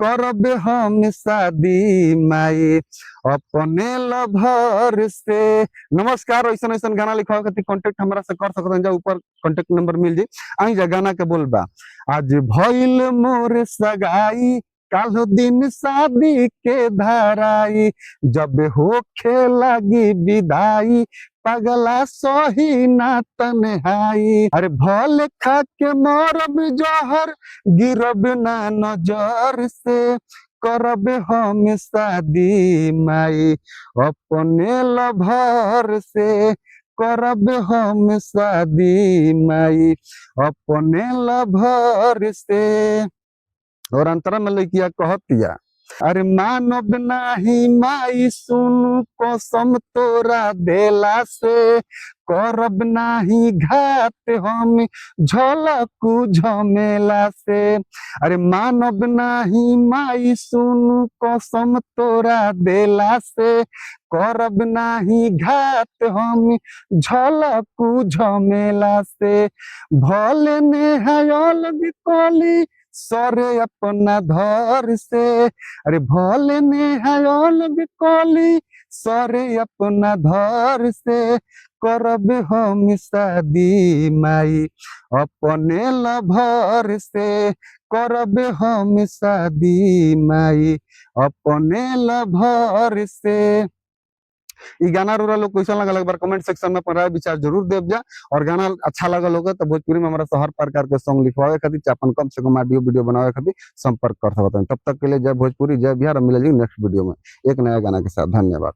करब हम शादी माई अपने लभर से। नमस्कार। ऐसन ऐसन गाना लिखवावे खातिर कांटेक्ट हमरा से कर सकत हन जा, ऊपर कांटेक्ट नंबर मिल जाई। आई जा गाना के बोल बा। आज भइल मोर सगाई, काल्ह दिन शादी के धाराई, जब होखे लगी विदाई, पगला सही ना तन्हाई। अरे भले खा के मरब जहर, गिरब ना नजर से, करब हम शादी माई अपने लभर से, करब हम शादी माई अपने लभर से। और अंतरा में लइकिया कहतिया, अरे मानब नाही माई सुनु कसम तोरा देला से, करब नाही घात हम झलकू झमेला से। अरे मानब नाही माई सुनु कसम तोरा देला से, करब नाही घात हम झलकू झमेला से। भले नेहायल बिकली सरे अपना धर से, अरे भले नेहायल बिकली सरे अपना धर से, करब हम शादी माई अपने लभर से, करब हम शादी माई अपने लभर से। ई गाना रोरा लोग कैसा लगल, एक बार कमेंट सेक्शन में अपन राय विचार जरूर देव जा। और गाना अच्छा लगल होगा तो भोजपुरी में हमारा हर प्रकार के सॉन्ग लिखवावे खातिर चाहे अपन कम से कम ऑडियो वीडियो बनावे खातिर संपर्क कर सकत हन। तब तक के लिए जय भोजपुरी, जय बिहार। मिले जी नेक्स्ट वीडियो में एक नया गाना के साथ। धन्यवाद।